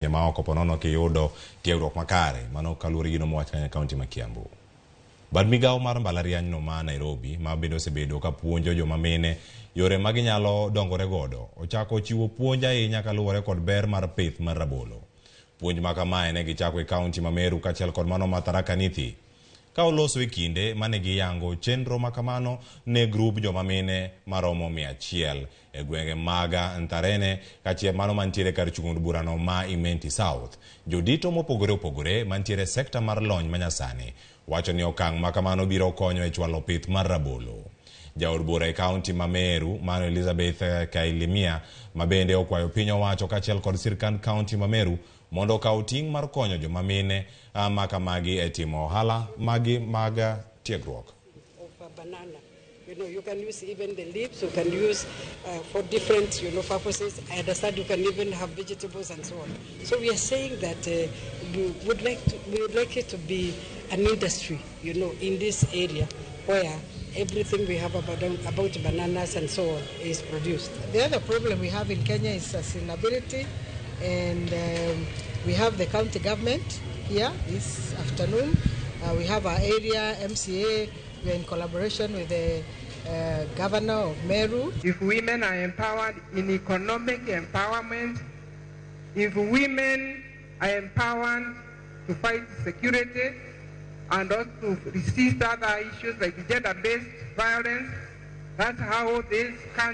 Maoko ponono kiyudo tiegruok makare mano kaluwore gi gino mowach kanyo e kaunti ma Kiambu. Bad migawo mar mbalariany no ma Nairobi ma bende osebedo ka puonjo joma mine yore ma ginyalo dongore godo ochako chiwo puonj ahinya kaluwore kod ber mar pith mar rabolo. Puonj ma kamae ne gichako e kaunti ma Meru kaachiel kod mano ma Tharaka Nithi. Ka oloso e kinde mane giyango chenro ma kamano ne grup joma mine maromo 100 e gwenge mag Ntharene kaachiel mano mantiere kar chung' od burano ma Imenti South. Jodito mopogore opogore mantiere e sekta mar lony manyasani wacho ni okang' ma kamano biro konyo e chwalo pith mar rabolo. Jaod bura e kaunti ma Meru mano Elizabeth Kailimia ma bende okwayo piny owacho kaachiel kod sirkand kaunti ma Meru mondo okaw ting' mar konyo joma mine ma kamagi e timo ohala magi mag tiegruok. Of a banana. You can use even the leaves, you can use for different purposes. I understand you can even have vegetables and so on. So we are saying that we would like it to be an industry in this area where everything we have about bananas and so on is produced. The other problem we have in Kenya is sustainability, and we have the county government here this afternoon. We have our area MCA. We are in collaboration with the governor of Meru. If women are empowered in economic empowerment, if women are empowered to fight security and also to resist other issues like gender-based violence, that's how this country